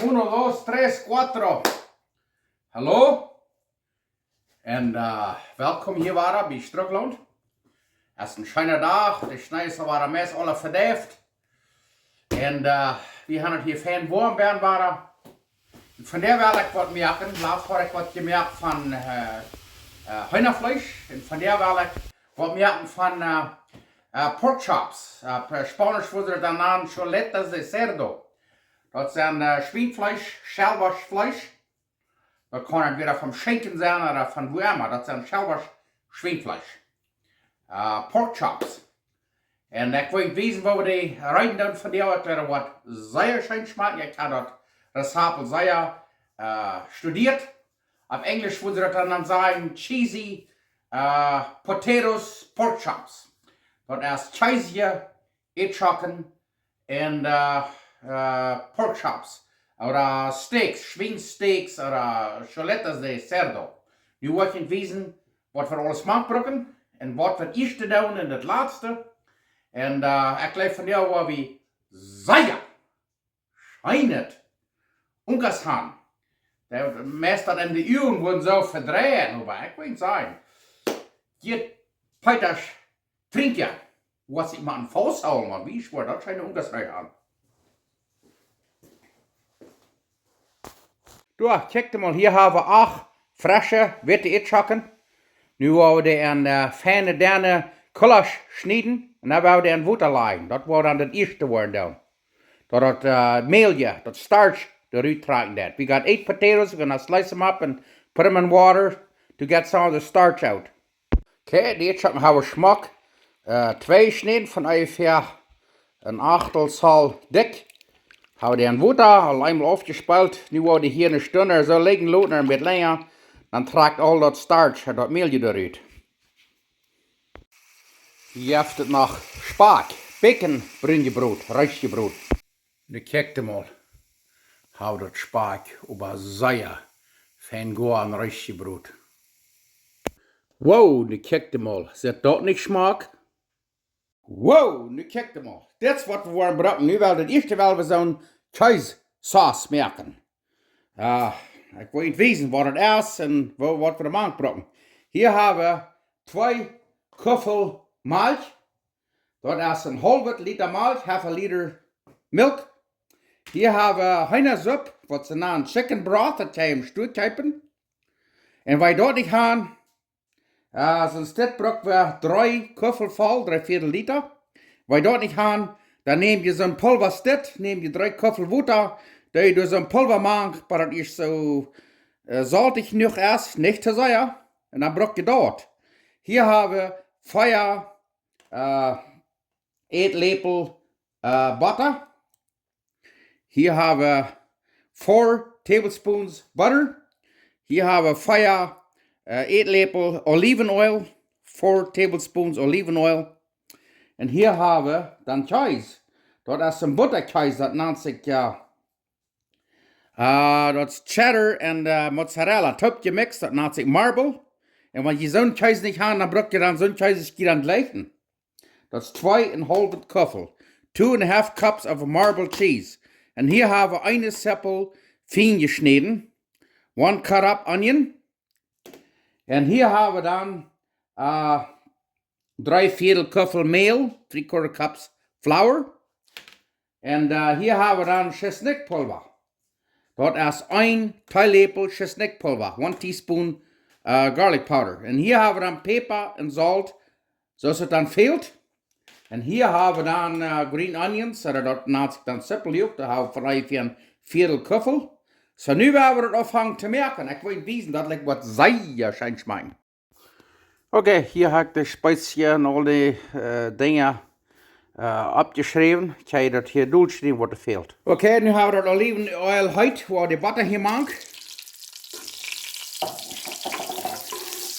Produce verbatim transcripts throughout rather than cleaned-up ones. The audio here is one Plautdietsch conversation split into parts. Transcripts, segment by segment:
Uno, dos, tres, cuatro. Hallo? Un, äh, welkom hia wada bie Strucklaunt. Et es een scheena Dach, de Schnee es aul wada meist aula vedeift. Un, äh, wie haben et hia fein woam bie wada. Vondoag well ekj waut moaken, latst haud ekj waut jemoakt von, äh, äh, Heenafleesch. Un vondoag well ekj waut moaken von, äh, äh, pork chops. Äh, opp Spaunisch woat daut dan genant chuletas de cerdo. Daut sent, äh, Schwienfleesch, Schelwasch Fleesch. Daut kaun entwäda vom Schinken sennen ooda von wua emma. Daut sent Schelwasch Schwienfleesch. Äh, pork chops. Un ekj well wiesen, woo wie dee rein doonen vondoag. Ekj jleew, daut woat sea scheen schmakjen. Ekj hab daut Rezept sea, äh, studieet. Opp Enjlisch woat daut dan, dan sajen cheesy, äh, potatoes pork chops. Daut es cheesy Eadschocken un, äh, äh, pork chops. Ooda Steaks, Schwiensteaks ooda chuletas de cerdo. Nu well ekj junt wiesen, waut wie aules mank brucken un waut wie ieescht doonen un daut latste. Un, äh, ekj jleew vondoag woa wie sea scheenet Unkas han. De meist daut en de Uagen woaren soo vedreien, oba ekj well sajen, dit Peetasch Trinkja, waut ekj mau een Faust hoolen, mau wie schwoa daut scheene Unkas han. Doa, kjikjt mol, hia hab wie acht fresche witte Eadschocken. Nu woa wie dee en, äh, feine, denne Kullasch schnieden. Un dan woa wie dee en Wota lajen. Daut woat dan daut ieeschte woaren dan. Daut daut, äh, Mäl, daut Starch, doa rut trakjen deit. We got eight potatoes, we're gonna slice them up and put them in water to get some of the starch out. Okay, dee Eadschocken hab wie schmock, äh, twee jeschnäden von onjefäa een Achtel Zoll dikj. Hab wie dee en Wota, aul eemol aufjespeelt. Nu woa wie dee hia eene Stund soo lijen loten, een bät lenja. Dan trakjt aul daut Starch un daut Mäl doa rut. Hia jeft et noch Spakj, bacon, brun jebrot, reesch jebrot. Nu kjikjt mol, hab daut Spakj oba sea fein goa un reesch jebrot. Wow, nu kjikjt mol, sitt daut nich schmock? Wow, nu kjikjt mol. Dit es waut wie woaren brucken. Nu well wie daut ieeschte well wie soon Kjeessauce moaken. Äh, ekj well junt wiesen waut daut es un woo, waut wie doa mank brucken. Hia hab wie twee Kuffel Malkj. Daut es een haulwet Lita Malkj, half a liter milk. Hia hab wie Heenasupp, waut see nanen chicken broth, daut jie em Stua kjeepen. Un wan jie daut nich han, äh, soo aus dit bruck wie dree Kuffel voll, dree Viedel Lita. Wan jie daut nich han, dan näm jie soon Pulva aus dit, näm jie dree Kuffel Wota, doo jie doa soon Pulva mank, bat daut ieescht soo, äh, soltich jenuach es, nich too sea. Un dan bruck jie daut. Hia hab wie vea, äh, Ätläpel, äh, Botta. Hia hab wie four tablespoons butter. Hia hab wie vea, äh, Ätläpel Oliven oil, four tablespoons olive oil. Un hia hab wie dan Kjees. Daut es een Bottakjees, daut nant sikj, äh, äh, daut es Cheddar un, äh, Mozzarella. Toop jemixt, daut nant sikj Marble. Un wan jie soon Kjees nich han, dan bruck jie dan soon Kjees, es jie dan jlikjen. Daut es twee un haulwet Kuffel. Two and a half cups of Marble cheese. Un hia hab wie eene Zippel fien jeschnäden. One cut up onion. Un hia hab wie dan, äh, dree Viedel Kuffel Mäl, three quarter cups flour. Un, äh, hia hab wie dan Schisnikjpulva. Daut es een Teeläpel Schisnikjpulva, one teaspoon, äh, garlic powder. Un hia hab wie dan Päpa un Solt, soo aus et dan fält. Un hia hab wie dan, äh, green onions, ooda daut nant sikj dan Zippeljoghurt, daut hab wie veleicht een Viedel Kuffel. Soo, nu woa wie daut aunfangen to moaken. Ekj well junt wiesen, daut lat waut sea scheen schmakjen. Okay, hia hab ekj de Spezien un aul dee, äh, Dinja, äh, oppjeschräwen. Ekj hab daut hia doljeschräwen, waut et fält. Okay, nu hab wie daut Olivenuail heet, woa wie de Botta hia mank.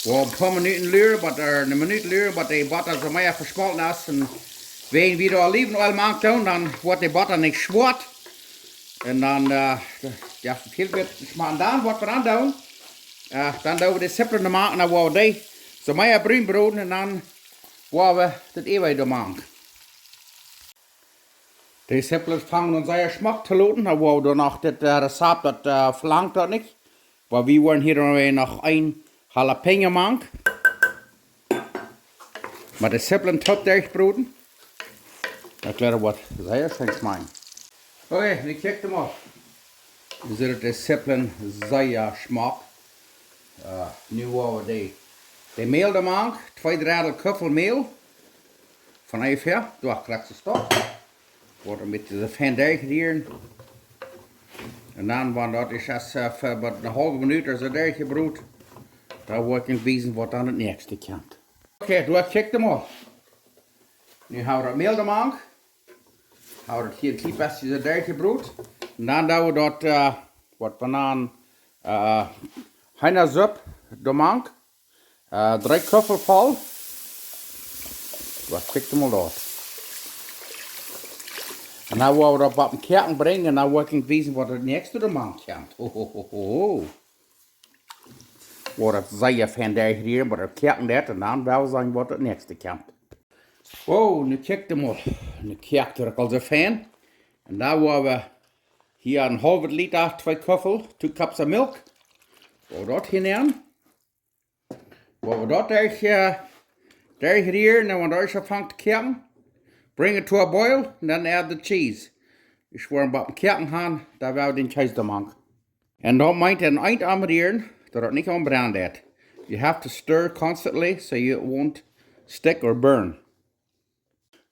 Woa een poa Minuten luren, bat, äh, eene Minut luren, bat de Botta soo mea veschmolten es. Un wan wie daut Olivenuail mank doonen, dan woat de Botta nich schwoat. Un dan, äh, jo, väl bät schmock. Dan waut wie dan doonen, äh, dan doo wie de Zippel mank, dan woa wie dee soo mea brun broden un dan woa wie daut Äwa doa mank. De Zippeln fangen aun sea schmock to loten, oba wie doonen noch dit, äh, Rezept, daut, äh, velangt daut nich. Oba wie woaren hia dan noch een Jalapeño mank. Oba de Zippeln toop derchbroden. Daut woat sea scheen schmakjen. Okay, nu kjikj mol. Wie seenen, daut de Zippeln sea schmock. Äh, nu woa wie de, de Mäl doamank, twee Dreddel Kuffel Mäl. Von onjefäa, doa kjrichst du daut. Woat een bät soo fein derchrieren. Un dan, wan daut es, es, äh, fa bout eene haulwe Minut ooda soo derchjebrot, dan woa ekj junt wiesen, waut dan daut näakjste kjemt. Okay, doa kjikj mol. Nu hab wie daut Mäl doamank. Hab wie daut hia een kjlien bät soo derchjebrot. Un dan doo wie daut, äh, waut wie nanen, äh, Heenasupp doamank. Äh, dree Kuffel voll. Waut kjikj mol daut. Un dan woa wie daut opp dän Koaken brinjen un dan woa ekj junt wiesen, waut daut näakjste doamank kjemt. Ho, ho, ho, ho. Woa daut sea fein derchrieren, waut daut Koaken deit, un dan woa wie seenen, waut daut näakjste kjemt. Oh, nu kjikj mol. Nu koakt daut uk aul soo fein. Un dan woa wie hia een haulwet Lita, twee Kuffel, two cups of milk. Woa wie daut hia nämen. Woa wie daut derch, äh, derchrieren un wan daut aunfangt to koaken, bring it to a boil, and then add the cheese. Ekj woa een bät Koaken han, dan woa wie dän Kjees doamank. Un daut meent, en eent aunrieren, daut daut nich aunbrennen deit. You have to stir constantly so it won't stick or burn.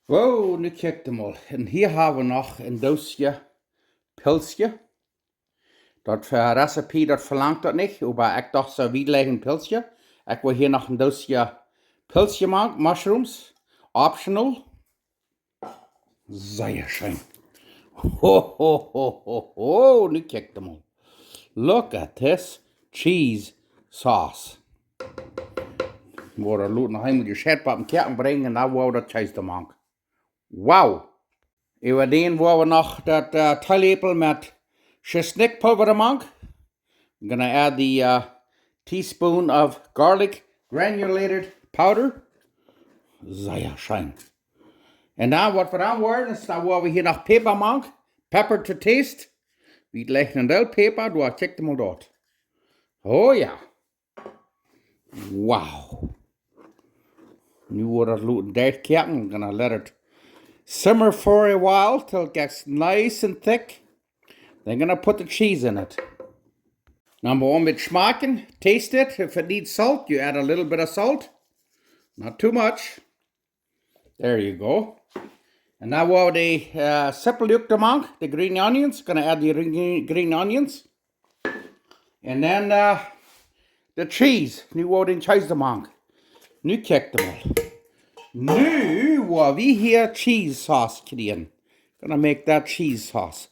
Wow, nu kjikj mol. Un hia hab wie noch een Doosje Pilsje. Daut fa Rezept, daut velangt daut nich, oba ekj docht soo, wie läajen Pilsje. Ekj woa hia noch een Doosje Pilsje mank, Mushrooms, optional. Sea scheen. Ho, ho, ho, ho, ho, nu kjikj mol. Look at this cheese sauce. Woa wie daut loten noch eemol jescheit bie dän Koaken brinjen un dan woa wie daut Kjees doamank. Wow! Äwa dän woa wie noch daut, äh, Teeläpel met Schisnikjpulwa doamank. I'm gonna add the, uh, teaspoon of garlic granulated powder. Sea scheen. Un dan waut wie dan woaren, es dan woa wie hia noch Päpa mank. Pepper to taste. Wie läajen een Deel Päpa, doa kjikj mol daut. Oh jo. Wow. Nu woa wie daut loten derchkoaken. I'm gonna let it simmer for a while till it gets nice and thick. Then gonna put the cheese in it. Now, woa wie schmakjen, taste it. If it needs salt, you add a little bit of salt. Not too much. There you go. Un dan woa wie de, äh, Zippel uk doamank, the green onions, gonna add the green, green onions. And then, uh, the cheese. Nu woa wie dän Kjees doamank. Nu kjikj mol. Nu woa wie hia cheese sauce kjrieen. Gonna make that cheese sauce.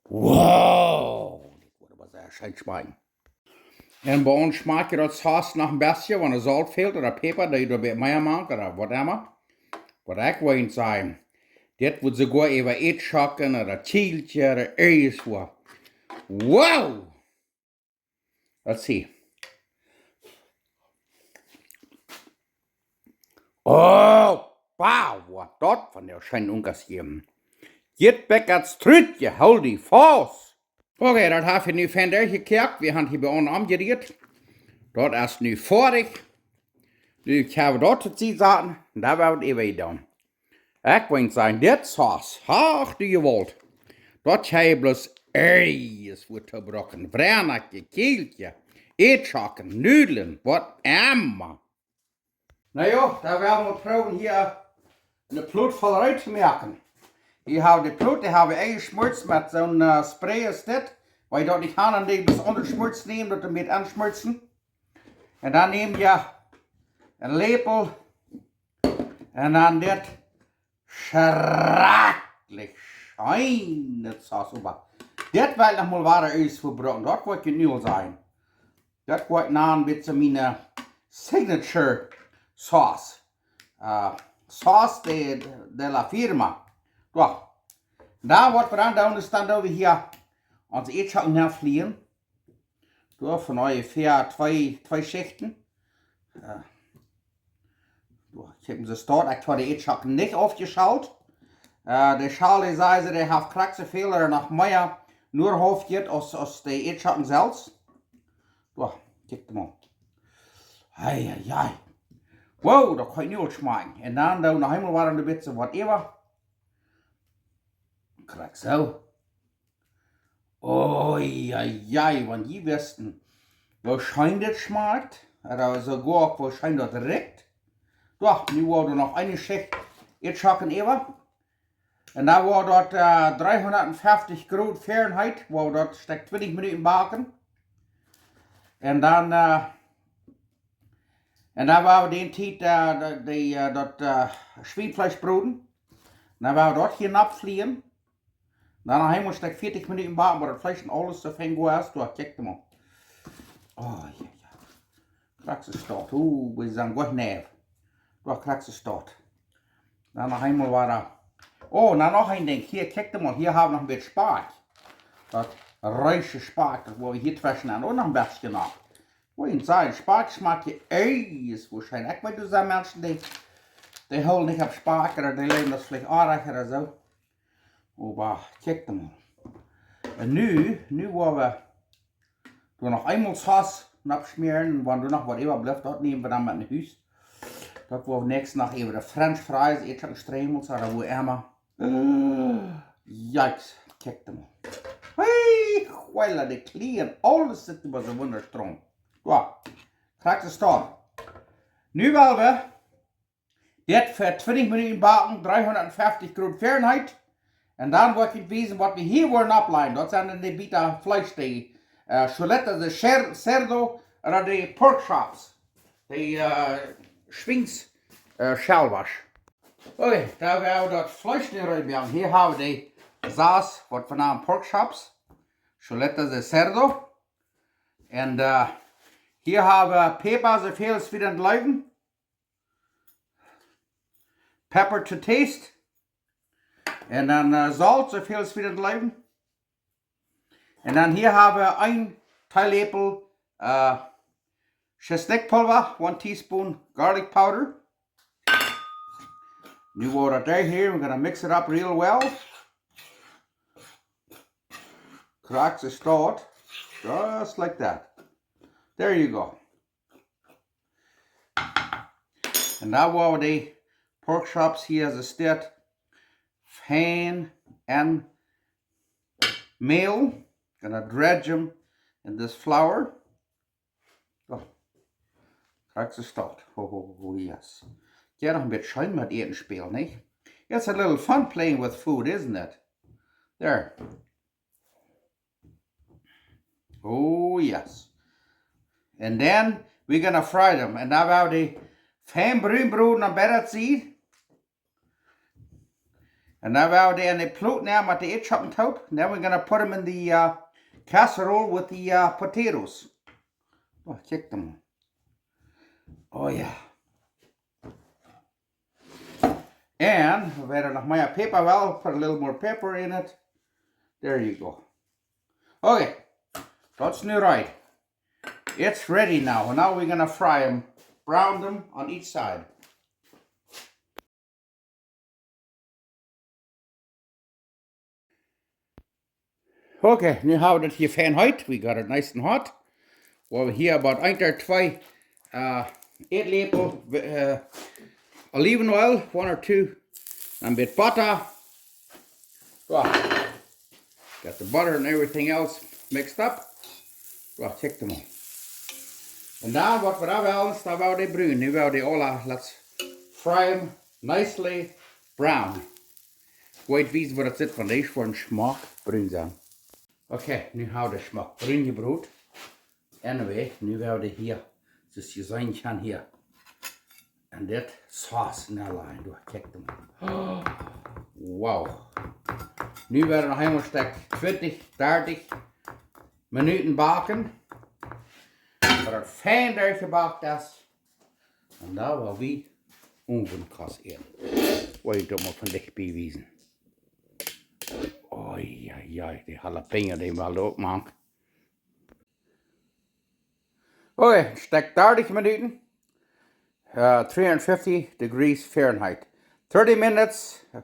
Wow. Daut woat sea scheen schmakjen. Un bie ons schmakjt daut Sauce noch een bät, wan doa Solt fält ooda Päpa, daut jie doa bät mea mank ooda whatever. Waut ekj well sajen, dit woat soogoa äwa Eadschocken ooda Kjielkje ooda irjentwua. Wow! Let's see. Oh, wow, waut daut von de scheen Unkas jäwen. Jit bekats trut, je hool die faust. Okay, daut hab wie nu fein derchjekoakt. Wie haben hia bie ons aunjerieet. Daut es nu foadich. Nu kjenn wie daut tosied saten. Un dan woa wie daut äwa doonen. Ekj well sajen, dit Sauce, ach du Jewault. Daut kjenn jie bloos irjentwua tobruken. Wrenakje, Kjielkje, Eadschocken, Nudlen, whatever. Na jo, dan woa wie mol proowen hia eene Plot voll rut to moaken. Hia hab wie de Plot, dee hab wie enjeschmust met soon, äh, Spray es dit. Wan jie daut nich haben, dan doo jie bloos aundre Schmust nämen, daut een bät aunschmusten. Un dan näm jie een Läpel un dan dit schrakjlich scheene Sauce äwa. Dit well ekj noch mol wada eemol vebruken. Daut woa ekj nu aul sajen. Daut woat nu een bät miene Signature Sauce. Äh, Sauce de, de la Firma. Doa. Dan waut wie dan doonen, es dan doo wie hia onse Eadschocken nenflieen. Doa, von onjefäa twee, twee Schichten. Äh, doa, ekj hab se stoakj, ekj hab de Eadschocken nich aufjeschalt. Äh, de Schal, dee säden, dee haft krakjt soo väl ooda noch mea Noahauft aus, aus de Eadschocken selfst. Doa, kjikj mol. Hei, hei, hei. Wow, daut kaun nu aul schmakjen. Un dan doo wie noch eemol waut aun de Bitze waut äwa. Krakjt soo. Oi, oi, oi, wan jie wisten, woo scheen dit schmakjt, ooda soogoa uk, woo scheen daut rikjt. Doch, nu woa wie noch eene Schicht Eadschocken äwa. Un dan woa wie daut, äh, dreehundatfeftich Grod Fahrenheit, woa wie daut Stekj twintich Minuten backen. Un dan, äh, un dan woa wie dän Tiet, äh, de, de, äh, daut, äh, Schwienfleesch broden. Dan woa wie daut hia nopp flieen. Dan noch eemol Stekj vieetich Minuten backen, waut daut Fleesch un aules soo fein goa es. Doa, kjikj mol. Oh, jo, jo. Krakjt soo stoakj. Uh, wie sent goot näw. Doa, krakjt soo stoakj. Dan noch eemol wada. Oh, dan noch een Dinkj. Hia, kjikj mol. Hia hab wie noch een bät Spakj. Daut reische Spakj, daut woa wie hia tweschen aun uk noch een bät nopp. Woa ekj sajen, Spakj schmakjt je, ey, es woarschienlich. Ekj weet, doa sent Menschen, dee, dee hoolen nich opp Spakj, ooda dee leewen daut veleicht aundasch ooda soo. Oba kjikj mol. Un nu, nu woa wie doa noch eemol Sauce nopp schmäaren. Un wan doa noch waut äwa blift, daut näm wie dan met no Hus. Daut woa wie näakjst noch äwa de French Fries, Eadschocken, Stremels ooda woo emma. Äh, jikes, kjikj mol. Hey, huila, de Kjlien, aules sitt oba soo wundascheen. Doa, krakjt soo stoakj. Nu woa wie dit fa twintich Minuten backen, dreehundatfeftich Grod Fahrenheit. Un dan woa ekj junt wiesen, waut wie hia woaren nopp lajen. Daut sent dan de Bät Fleesch, de, äh, chuleta de cer-, cerdo, ooda de pork chops. De, äh, Schwiens, äh, Schelwasch. Okay, dan woa wie daut Fleesch nu rein moaken. Hia hab wie de Sauce, waut wie nanen pork chops. Chuleta de cerdo. Un, äh, hia hab wie Päpa, soo väl aus wie daut leewen. Pepper to taste. Un dan, äh, Solt, soo väl aus wie daut leewen. Un dan hia hab wie een Teeläpel, äh, Schisnikjpulwa, one teaspoon garlic powder. Nu woa wie daut hia, we're gonna mix it up real well. Krakjt soo stoakj. Just like that. There you go. Un dan woa wie de pork chops hia soo stoakj fein enmälen. Gonna dredge 'em in this flour. Oh, krakjt soo stoakj. Oh, oh, oh, yes. Jo, noch een bät scheen met Äten spälen, nich? It's a little fun playing with food, isn't it? There. Oh, yes. And then we're gonna fry them. Un dan woa wie dee fein brun broden aun beide Sieden. Un dan woa wie dee enne Plot nämen met de Eadschocken toop. And then we're gonna put them in the, uh, casserole with the, uh, potatoes. Oh, kjikj mol. Oh, jo. And we woaren noch mea Päpa, well, put a little more pepper in it. There you go. Okay, daut es nu reed. It's ready now. Now we're gonna fry 'em, brown them on each side. Okay, nu hab wie daut hia fein heet. We got it nice and hot. Woa wie hia about een ooda twee, äh, Ätläpel, äh, Olivenoil, one or two, a bit butter. Wow. Got the butter and everything else mixed up. Wow, kjikj mol. Un dan waut wie dan wellen, dan woa wie dee brun. Nu woa wie dee aula, let's fry 'em nicely brown. Weet wie, woo daut sitt, wan dee woaren schmock brun sennen. Okay, nu hab wie dee schmock brun jebroden. Anyway, nu woa wie dee hia, soo aus jie seenen kjennen hia. Un dit Sauce nenlajen, du, kjikj mol. Wow. Nu woa wie noch eemol Stekj twintich, dartich Minuten backen. Daut daut fein derchjebakt es. Un dan woa wie Owenkost äten. Woa ekj daut mol von dicht bie wiesen. Oi, oi, oi, dee Jalapeño, dee woa wie uk moaken. Okay, Stekj dartich Minuten. Uh, three hundred fifty degrees Fahrenheit. Thirty minutes, uh,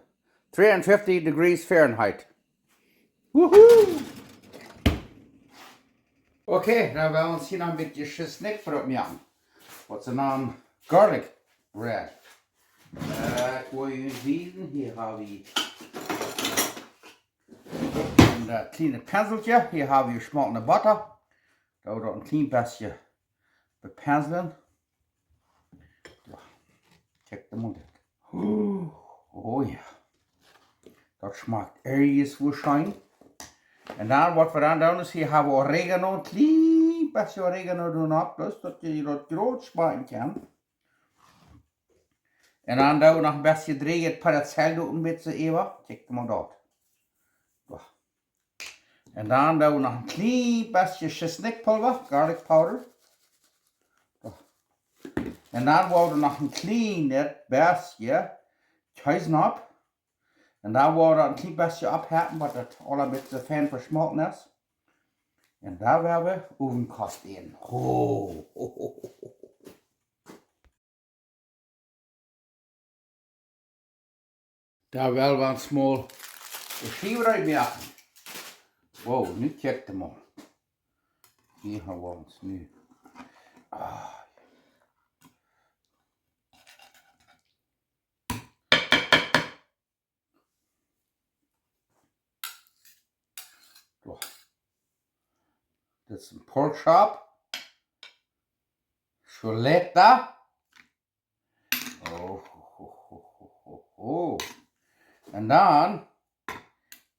Three hundred fifty degrees Fahrenheit. Woohoo! Okay, dan woa wie ons hia noch een bät Schisnikj fa opmoaken. Waut see nanen garlic bread. Äh, ekj woa junt wiesen, hia hab wie een, äh, kjlienet Penseltje, hia hab wie jeschmoltne Botta. Doa woa wie een kjlien bät bepenslen. Jo, kjikj mol dit. Oh jo. Daut schmakjt ieescht woo scheen. Un dan waut wie dan doonen es, hia hab wie Oregano, een kjlien bät Oregano doonen opp, bloos daut jie daut groot schmakjen kjennen. Un dan doo wie noch een bät drieejet Petersilie doa een bät äwa. Kjikj mol daut. Jo. Un dan doo wie noch een kjlien bät Schisnikjpulwa, garlic powder. Jo. Un dan woa wie noch een kjlien bät Kjees opp. Un dan woa wie daut een kjlien bät oppheeten, bat daut aula een bät fein veschmolten es. Un dan woa wie Owenkost äten. Ho, ho, ho, ho. Dan woa wie ons mol de Schiew reed moaken. Wow, nu kjikj mol. Hia hab wie ons nu. Ah. Jo. Dit es een pork chop. Chuleta. Oh, ho, ho, ho, ho, ho. Un dan,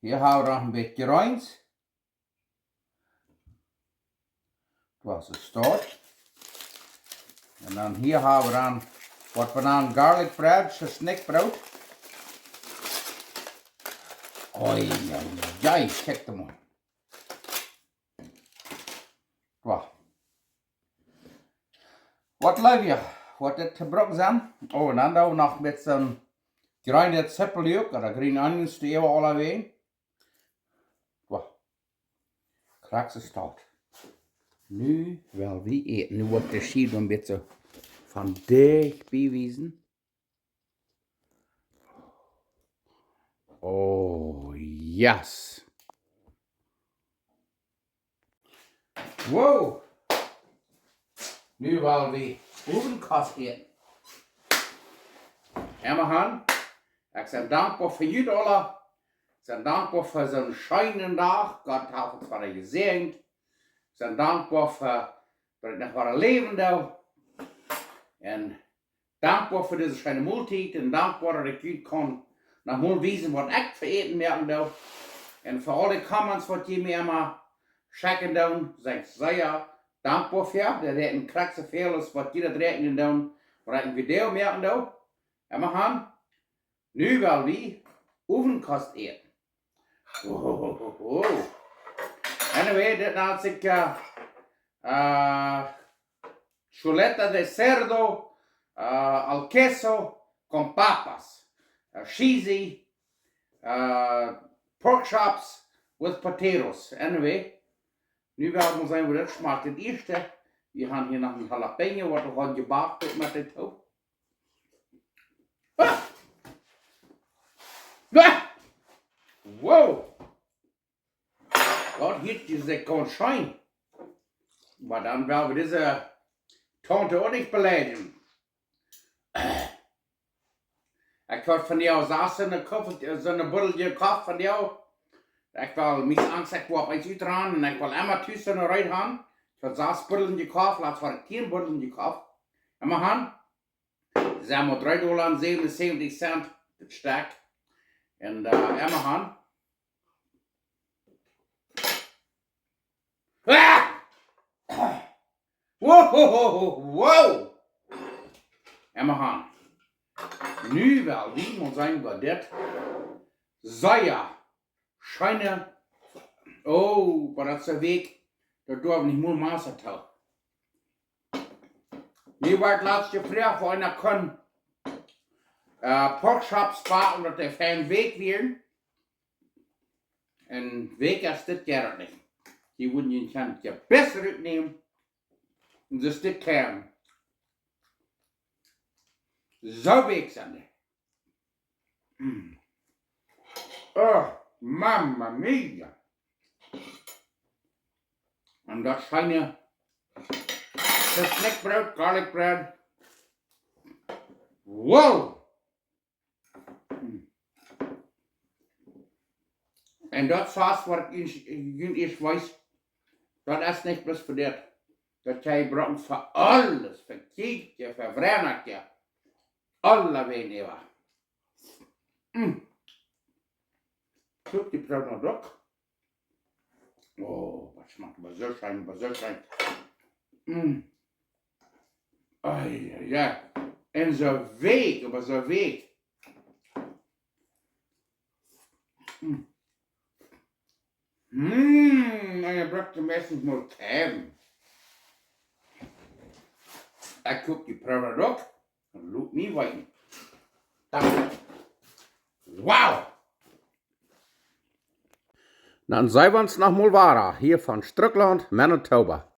hia hab wie noch een bät Greens. Daut es daut. Un dan hia hab wie dan waut wie nanen garlic bread, Schisnikjbroot. Oi, oi, oi, kjikj mol. Jo. Waut leew jie? Waut dit to brucken sent? Oh, un dan doo wie noch een bät Greene Zippel uk, ooda green onions, dee äwa aulawäajen. Jo. Krakjt soo es daut. Nu woa wie äten. Nu woa ekj de Schiew een bät von dicht bie wiesen. Oh, yes. Wow. Nu woa wie Owenkost äten. Emma han, ekj sie dankboa fa junt aula. Ekj sie dankboa fa soon scheenen Dach. Gott haft ons wada jesäajent. Ekj sie dankboa fa daut ekj noch wada läwen doo. Un dankboa fa dise scheene Moltiet un dankboa daut ekj junt kaun noch mol wiesen waut ekj fa Äten moaken doo. Un fa aul de Comments waut jie mie emma schekjen doonen, sie ekj sea dankboa fa. Dee räakjnen krakjt soo väl aus waut jie daut räakjnen doonen, waut ekj een Video moaken doo. Emma han. Nu woa wie Owenkost äten. Oh, oh, oh, oh. Anyway, dit nant sikj, äh, äh, chuleta de cerdo, äh, al queso con papas. Äh, cheesy, äh, pork chops with potatoes. Anyway, nu woa wie seenen woo daut schmakjt. Daut ieeschte, wie han hia noch een jalapeño, waut wie hauden jebackt met dit uk. Ah! Ah! Wow! Daut hieet sikj gaunz scheen. Oba dan woa wie dise Taunte uk nich beleidijen. Ekj haud vondoag sas soone Koff-, soone Buddel jekoft vondoag. Ekj wull, mie es Angst, ekj woa opp eent utranen un ekj wull emma tus soone reed han. Ekj haud sas Buddel jekoft, latst haud ekj tieen Buddel jekoft. Emma han. See sent mau dree Dolla un säwenunsäwentich Cent daut Stekj. Un, äh, emma han. Ah! Wow, wow, wow, wow. Emma han. Nu woa wie mol seenen waut dit sea scheene, oh, oba daut es soo weekj, daut doaf nich mol Massa too. Mie wort latst jefroacht, woo eena kunn, äh, Pork Chops backen, daut dee fein weekj wieren. Un weekj es dit jeit nich. Dee wudden jie kjennen je bäta rutnämen. Un soo es dit kjeen. Soo weekj sent dee. Mm. Oh, mamma mia. Un daut scheene Schnäkjbroot, garlic bread. Wow! Un daut Saus, waut ekj junt ieescht wees, daut es nich bloos fa dit. Daut jie brucken fa aules, fa Kjäakjen, fa Wienachten. Aulawäajen äwa. Mm. Kjikj, dee Broot noch doch. Oh, daut schmakjt oba soo scheen, oba soo scheen. Mm. Ai, ai, ai. Un soo weekj, oba soo weekj. Mm. Mm, un ekj bruck am ieescht mol kjikjen. Ekj kjikj dee Broot noch doch. Un lot mie weeten. Dankje. Wow! Dan seenen wie ons noch mol wada hia von Strucklaunt, Manitoba.